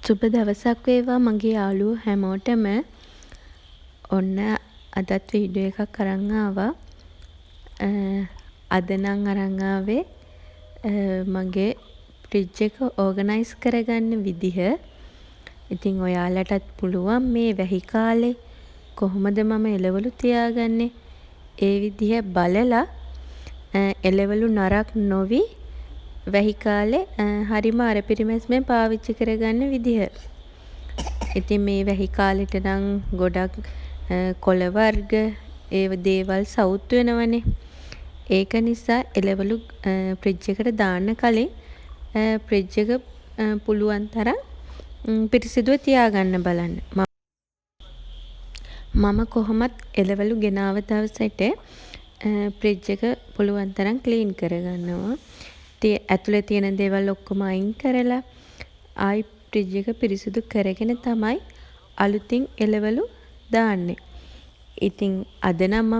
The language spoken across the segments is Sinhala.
සුබ දවසක් වේවා මගේ යාළුවෝ හැමෝටම. ඔන්න අදත් වීඩියෝ එකක් අරන් ආවා. අද නම් අරන් ආවේ මගේ ෆ්‍රිජ් එක ඕගනයිස් කරගන්න විදිහ. ඉතින් ඔයාලටත් පුළුවන් මේ වැහි කාලේ කොහොමද මම එළවලු තියාගන්නේ, ඒ විදිහ බලලා එළවලු නරක් නොවී වැහි කාලේ හරිම අර පිරිමැස්මෙන් පාවිච්චි කරගන්න විදිහ. ඉතින් මේ වැහි කාලෙට නම් ගොඩක් කොළ වර්ග ඒ දේවල් සවුත් වෙනවනේ. ඒක නිසා එළවලු ෆ්‍රිජ් එකට දාන්න කලින් ෆ්‍රිජ් එක පුළුවන් තරම් පිරිසිදුව තියාගන්න බලන්න. මම කොහොමත් එළවලු ගෙනාව දවසට ෆ්‍රිජ් එක පුළුවන් තරම් ක්ලීන් කරගන්නවා. ඇතුලේ තියෙන දේවල් ඔක්කොම අයින් කරලා ආයි ෆ්‍රිජ් එක පිරිසිදු කරගෙන තමයි අලුතින් එළවලු දාන්නේ. ඉතින් අද නම්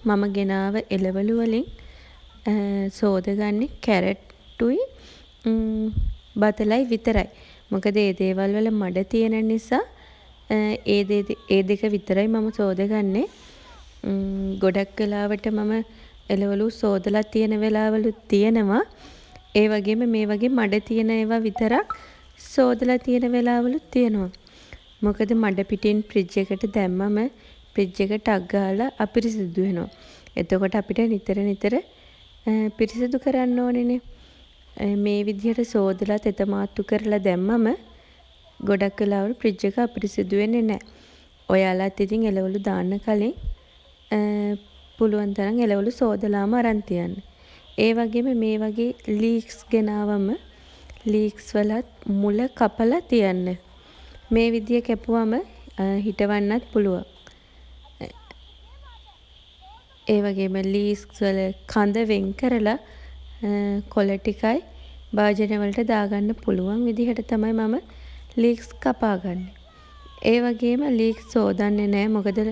මම ගෙනාව එළවලු වලින් සෝදගන්නේ කැරට්ටුයි බතලයි විතරයි. මොකද ඒ දේවල් වල මඩ තියෙන නිසා ඒ ඒ දෙක විතරයි මම සෝදගන්නේ. ගොඩක් වෙලාවට මම එළවලු සෝදලා තියෙන වෙලාවලුත් තියෙනවා. ඒ වගේම මේ වගේ මඩ තියෙන ඒවා විතරක් සෝදලා තියෙන වෙලාවලුත් තියෙනවා. මොකද මඩ පිටින් ෆ්‍රිජ් එකට දැම්මම ෆ්‍රිජ් එක ටක් ගාලා අපිරිසිදු වෙනවා. එතකොට අපිට නිතර නිතර පිරිසිදු කරන්න ඕනෙනේ. මේ විදිහට සෝදලා තෙත මාත්තු කරලා දැම්මම ගොඩක් වෙලාවට ෆ්‍රිජ් එක අපිරිසිදු වෙන්නේ නෑ. ඔයාලත් ඉතින් එළවලු දාන්න කලින් පුළුවන් තරම් එළවලු සෝදලාම අරන් තියන්න. ඒ වගේම මේ වගේ ලීක්ස් ගෙනාවම ලීක්ස් වලත් මුල කපලා තියන්න. මේ විදිය කැපුවම හිටවන්නත් පුළුවන්. ඒ වගේම ලීක්ස් වල කඳ වෙන් කරලා කොළ ටිකයි භාජන වලට දාගන්න පුළුවන් විදිහට තමයි මම ලීක්ස් කපා ගන්නේ. ඒ වගේම ලීක්ස් සෝදන්නේ නෑ. මොකද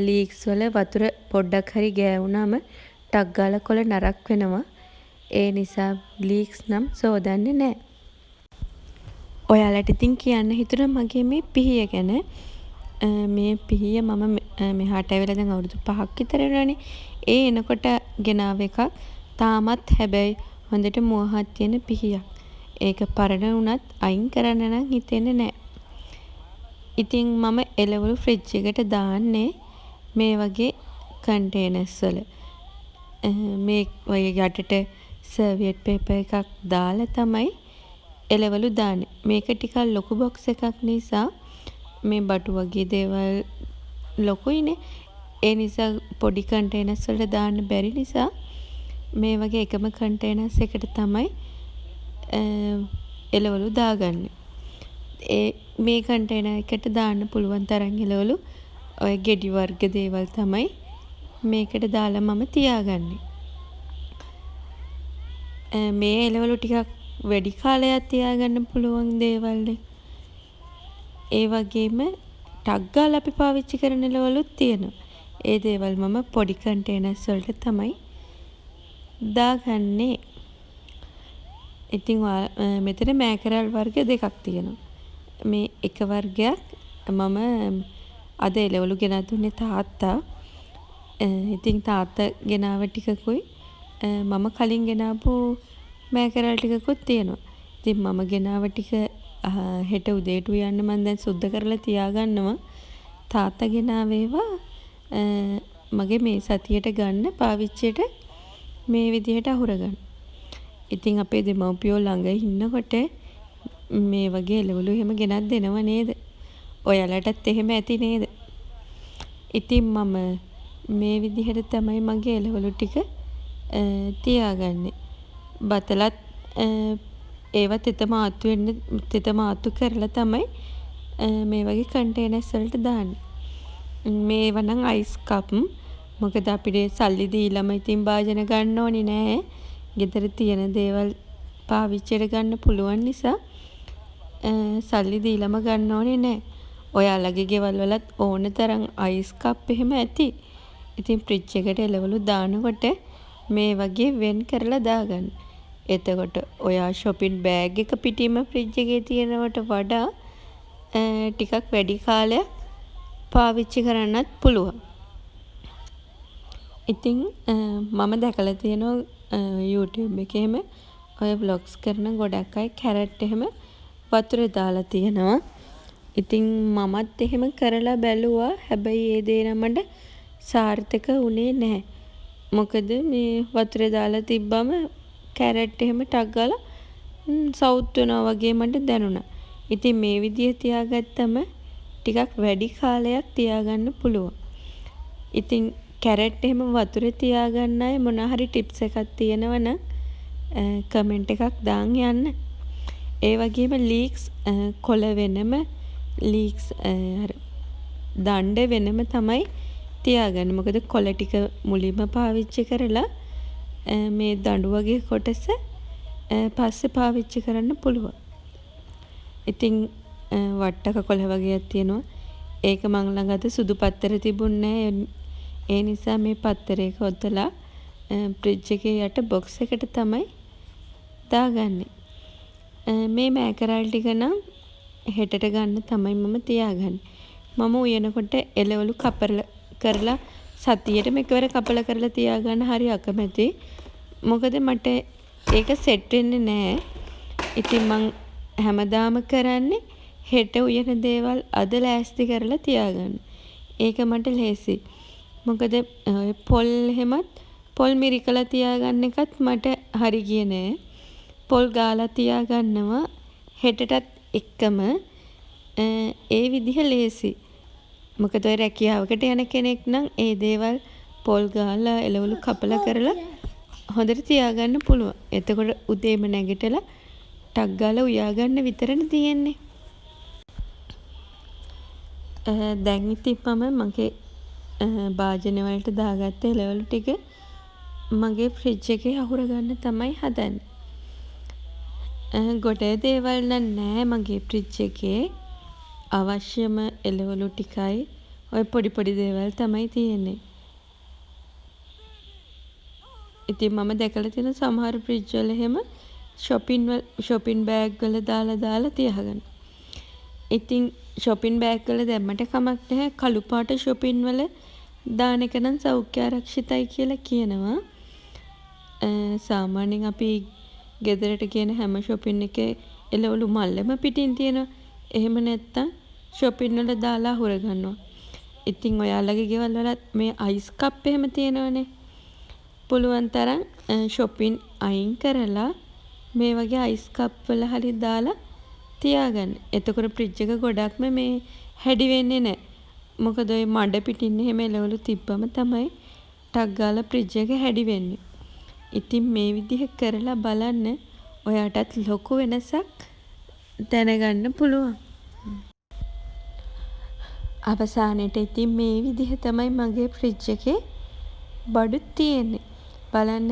ලීක්ස් වල වතුර පොඩ්ඩක් හරි ගෑවුනම ටක් ගාලා කොළ නරක් වෙනවා. ඒ නිසා ලීක්ස් නම් සෝදන්නේ නෑ. ඔයාලට ඉතින් කියන්න හිතුණා මගේ මේ පිහිය ගැන. මේ පිහිය මම මෙහාට ඇවිල්ලා දැන් අවුරුදු 5ක් විතර වෙනවනේ. ඒ එනකොට ගෙනාව එකක්. තාමත් හැබැයි හොඳට මුවහත් තියෙන පිහියක්. ඒක පරණ වුණත් අයින් කරන්න නම් හිතෙන්නේ නෑ. ඉතින් මම එළවලු ෆ්‍රිජ් එකට දාන්නේ මේ වගේ කන්ටේනර්ස් වල. මේ ඔය යටට සර්වියට් පේපර් එකක් දාලා තමයි එළවලු දාන්නේ. මේක ටිකක් ලොකු බොක්ස් එකක් නිසා මේ බටු වගේ දේවල් ලොකුයිනේ. ඒ නිසා පොඩි කන්ටේනර්ස් වලට දාන්න බැරි නිසා මේ වගේ එකම කන්ටේනර්ස් එකට තමයි එළවලු දාගන්නේ. ඒ මේ කන්ටේනර් එකට දාන්න පුළුවන් තරම් එළවලු ඔය ගෙඩි වර්ග දේවල් තමයි මේකට දාලා මම තියාගන්නේ. මේ එළවලු ටිකක් වැඩි කාලයක් තියාගන්න පුළුවන් දේවල්නේ. ඒ වගේම ටක් ගාලා අපි පාවිච්චි කරන එළවලුත් තියෙනවා. ඒ දේවල් මම පොඩි කන්ටේනර්ස් වලට තමයි දාගන්නේ. ඉතින් මෙතන මෑකරල් වර්ග දෙකක් තියෙනවා. මේ එක වර්ගයක් මම අද එළවලු ගෙනත් දුන්නේ තාත්තා. ඉතින් තාත්තා ගෙනාව ටිකකුයි මම කලින් ගෙනාපු මෑකරල් ටිකකුත් තියෙනවා. ඉතින් මම ගෙනාව ටික හෙට උදේට උයන්න මං දැන් සුද්ද කරලා තියාගන්නවා. තාත්තා ගෙනාව ඒවා මගේ මේ සතියට ගන්න පාවිච්චියට මේ විදිහට අහුරගන්න. ඉතින් අපේ දෙමව්පියෝ ළඟ ඉන්නකොට මේ වගේ එළවලු එහෙම ගෙනත් දෙනව නේද? ඔයාලටත් එහෙම ඇති නේද? ඉතින් මම මේ විදිහට තමයි මගේ එළවලු ටික තියාගන්නේ. බතලත් ඒවා තෙත මාත්තු වෙන්න තෙත මාත්තු කරලා තමයි මේ වගේ කන්ටේනර්ස් වලට දාන්නේ. මේවා නම් අයිස් කප්. මොකද අපිට සල්ලි දීලම ඉතින් භාජන ගන්න ඕනේ නෑ. ගෙදර තියෙන දේවල් පාවිච්චියට ගන්න පුළුවන් නිසා සල්ලි දීලම ගන්න ඕනේ නෑ. ඔයාලගේ ගෙවල් වලත් ඕන තරම් අයිස් කප් එහෙම ඇති. ඉතින් ෆ්‍රිජ් එකට එළවලු දානකොට මේ වගේ වෙන් කරලා දාගන්න. එතකොට ඔයා ෂොපින් බෑග් එක පිටින්ම ෆ්‍රිජ් එකේ තියනවට වඩා ටිකක් වැඩි කාලයක් පාවිච්චි කරන්නත් පුළුවන්. ඉතින් මම දැකලා තියෙනවා යූටියුබ් එකේ එහෙම ඔය ව්ලොග්ස් කරන ගොඩක් අය කැරට් එහෙම වතුරේ දාලා තියනවා. ඉතින් මමත් එහෙම කරලා බැලුවා. හැබැයි ඒ දේ නම් මට සාර්ථක වුණේ නැහැ. මොකද මේ වතුරේ දාලා තිබ්බම කැරට් එහෙම ටක් ගාලා සවුත් වෙනවා වගේ මට දැනුණා. ඉතින් මේ විදියෙ තියාගත්තම ටිකක් වැඩි කාලයක් තියාගන්න පුළුවන්. ඉතින් කැරට් එහෙම වතුරේ තියාගන්න අය මොනා හරි ටිප්ස් එකක් තියෙනවා නම් කමෙන්ට් එකක් දාන් යන්න. ඒ වගේම ලීක්ස් කොළ වෙනම ලීක්ස් අර දණ්ඩ වෙනම තමයි තියාගන්නේ. මොකද කොළ ටික මුලින්ම පාවිච්චි කරලා මේ දඬු වගේ කොටස පස්සේ පාවිච්චි කරන්න පුළුවන්. ඉතින් වට්ටක කොළ වගයක් තියෙනවා. ඒක මං ළඟ අද සුදු පත්තර තිබුන් නෑ. ඒ නිසා මේ පත්තරේක ඔතලා ෆ්‍රිජ් එකේ යට බොක්ස් එකට තමයි දාගන්නේ. මේ මෑකරල් ටික නම් හෙටට ගන්න තමයි මම තියාගන්නේ. මම උයනකොට එළවලු කපලා කරලා සතියේටම එකවර කපලා කරලා තියාගන්න හරි අකමැතියි. මොකද මට ඒක සෙට් වෙන්නේ නෑ. ඉතින් මං හැමදාම කරන්නේ හෙට උයන දේවල් අද ලෑස්ති කරලා තියාගන්නවා. ඒක මට ලේසියි. මොකද ඔය පොල් එහෙමත් පොල් මිරිකලා තියාගන්න එකත් මට හරි ගියේ නෑ. පොල් ගාලා තියාගන්නවා හෙටටත් එක්කම. ඒ විදිහ ලේසියි. මොකද ඔය රැකියාවකට යන කෙනෙක් නම් ඒ දේවල් පොල් ගාලා එළවලු කපලා කරලා හොඳට තියාගන්න පුළුවන්. එතකොට උදේම නැගිටලා ටක් ගාලා උයා ගන්න විතරනේ තියෙන්නේ. දැන් ඉතින් මම මගේ භාජන වලට දාගත්ත එළවලු ටික මගේ ෆ්‍රිජ් එකේ අහුර ගන්න තමයි හදන්නේ. ගොඩ දේවල් නම් නෑ මගේ ෆ්‍රිජ් එකේ. අවශ්‍යම එළවලු ටිකයි ඔය පොඩි පොඩි දේවල් තමයි තියෙන්නේ. ඉතින් මම දැකලා තියෙනවා සමහර ෆ්‍රිජ් වල එහෙම ෂොපින් බෑග් වල දාලා දාලා තියාගන්නවා. ඉතින් ෂොපින් බෑග් වල දැම්මට කමක් නැහැ. කළු පාට ෂොපින් වල දාන එක නම් සෞඛ්‍යාරක්ෂිතයි කියලා කියනවා. සාමාන්‍යයෙන් අපි ගෙදරට ගේන හැම ෂොපින් එකේ එළවලු මල්ලම පිටින් තියෙනවා. එහෙම නැත්තම් ෂොපින් වල දාලා අහුර ගන්නවා. ඉතින් ඔයාලගේ ගෙවල් වලත් මේ අයිස් කප් එහෙම තියෙනවනේ. පුළුවන් තරම් ෂොපින් අයින් කරලා මේ වගේ අයිස් කප් වල හරි දාලා තියාගන්න. එතකොට ෆ්‍රිජ් එක ගොඩක්ම මේ හැඩි වෙන්නේ නෑ. මොකද ඔය මඩ පිටින් එහෙම එළවලු තිබ්බම තමයි ටක් ගාලා ෆ්‍රිජ් එක හැඩි වෙන්නේ. ඉතින් මේ විදිහ කරලා බලන්න ඔයාටත් ලොකු වෙනසක් දැනගන්න පුළුවන්. අවසානෙට ඉතින් මේ විදිහ තමයි මගේ ෆ්‍රිජ් එකේ බඩු තියෙන්නේ. බලන්න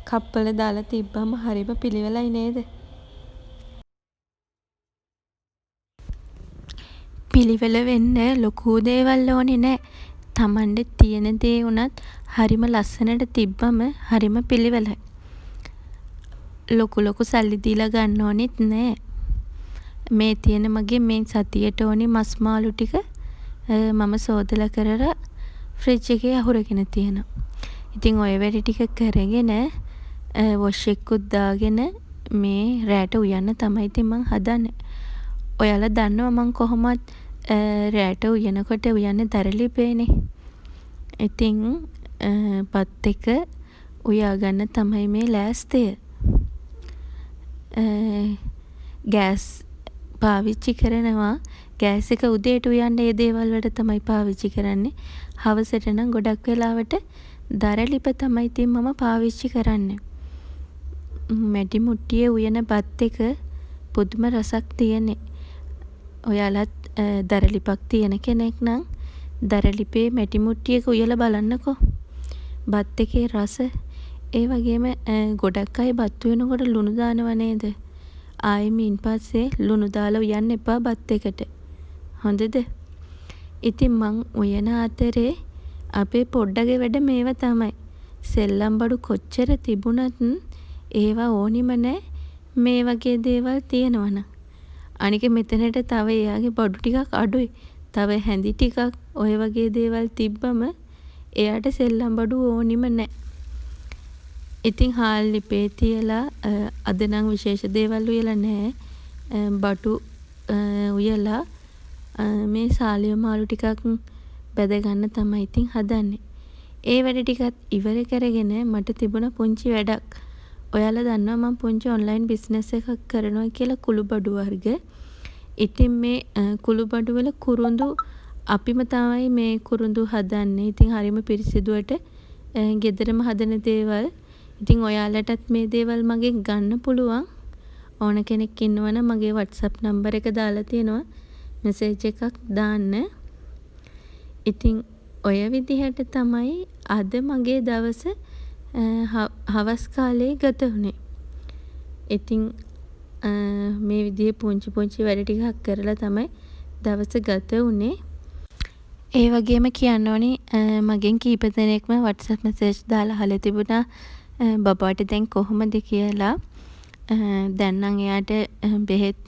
කප් වල දාලා තිබ්බම හරිම පිළිවෙලයි නේද? පිළිවෙල වෙන්න ලොකු දේවල් ඕනේ නෑ. තමන්ට තියෙන දේ වුණත් හරිම ලස්සනට තිබ්බම හරිම පිළිවෙලයි. ලොකු ලොකු සල්ලි දීලා ගන්න ඕනෙත් නෑ. මේ තියෙන මගේ මේ සතියට ඕනි මස් මාළු ටික මම සෝදලා කරලා ෆ්‍රිජ් එකේ අහුරගෙන තියෙනවා. ඉතින් ඔය වැඩ ටික කරගෙන වොෂ් එකකුත් දාගෙන මේ රෑට උයන්න තමයි ඉතින් මං හදන්නේ. ඔයාලා දන්නවා මං කොහොමත් රෑට උයනකොට උයන්නේ දර ලිපේනේ. ඉතින් බත් එක උයා ගන්න තමයි මේ ලෑස්තිය. ගෑස් පාවිච්චි කරනවා. ගෑස් එක උදේට උයන්න ඒ දේවල් වලට තමයි පාවිච්චි කරන්නේ. හවසට නම් ගොඩක් වෙලාවට දර ලිප තමයි ඉතින් මම පාවිච්චි කරන්නේ. මැටි මුට්ටියේ උයන බත් එක පුදුම රසක් තියෙන්නේ. ඔයාලත් දර ලිපක් තියෙන කෙනෙක් නම් දර ලිපේ මැටි මුට්ටියක උයලා බලන්නකෝ බත් එකේ රස. ඒ වගේම ගොඩක් අය බත් උයනකොට ලුණු දානවා නේද? ආයේ මින් පස්සේ ලුණු දාලා උයන්න එපා බත් එකට. හොඳද? ඉතින් මං උයන අතරේ අපේ පොඩ්ඩගේ වැඩ මේවා තමයි. සෙල්ලම් බඩු කොච්චර තිබුණත් ඒවා ඕනිම නෑ මේ වගේ දේවල් තියෙනවා නම්. අනික මෙතනට තව එයාගේ බඩු ටිකක් අඩුයි. තව හැඳි ටිකක් ඔය වගේ දේවල් තිබ්බම එයාට සෙල්ලම් බඩු ඕනිම නෑ. ඉතින් හාල් ලිපේ තියලා අද නම් විශේෂ දේවල් උයලා නෑ. බටු උයලා මේ සාලිය මාළු ටිකක් බැද ගන්න තමයි ඉතින් හදන්නේ. ඒ වැඩ ටිකත් ඉවර කරගෙන මට තිබුණ පුංචි වැඩක්. ඔයාලා දන්නවා මං පුංචි ඔන්ලයින් බිස්නස් එකක් කරනවා කියලා කුළුබඩු වර්ග. ඉතින් මේ කුළුබඩු වල කුරුඳු අපිම තමයි මේ කුරුඳු හදන්නේ. ඉතින් හරිම පිරිසිදුවට ගෙදරම හදන දේවල්. ඉතින් ඔයාලටත් මේ දේවල් මගෙන් ගන්න පුළුවන්. ඕන කෙනෙක් ඉන්නවා නම් මගේ වට්ස්ඇප් නම්බර් එක දාලා තියෙනවා. මැසේජ් එකක් දාන්න. ඉතින් ඔය විදිහට තමයි අද මගේ දවස හවස් කාලේ ගත වුණේ. ඉතින් මේ විදිහේ පුංචි පුංචි වැඩ ටිකක් කරලා තමයි දවස ගත වුණේ. ඒ වගේම කියන්න ඕනි මගෙන් කීප දෙනෙක්ම වට්ස්ඇප් මැසේජ් දාලා අහලා තිබුණා බබාට දැන් කොහොමද කියලා. දැන් නම් එයාට බෙහෙත්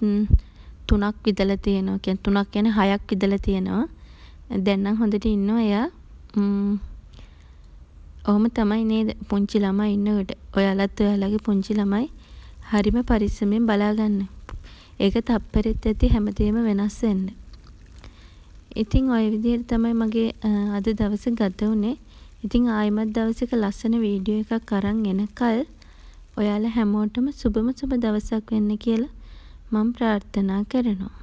තුනක් විදලා තියෙනවා. ඒ කියන්නේ තුනක් කියන්නේ හයක් විදලා තියෙනවා. දැන් නම් හොඳට ඉන්නවා එයා. ඔහොම තමයි නේද පුංචි ළමයි ඉන්නකොට. ඔයාලත් ඔයාලගේ පුංචි ළමයි හරිම පරිස්සමෙන් බලා ගන්න. එක තප්පරෙත් ඇති හැමදේම වෙනස් වෙන්න. ඉතින් ඔය විදිහට තමයි මගේ අද දවස ගත වුණේ. ඉතින් ආයෙමත් දවසක ලස්සන වීඩියෝ එකක් අරන් එනකල් ඔයාලා හැමෝටම සුබම සුබ දවසක් වෙන්න කියලා මං ප්‍රාර්ථනා කරනවා.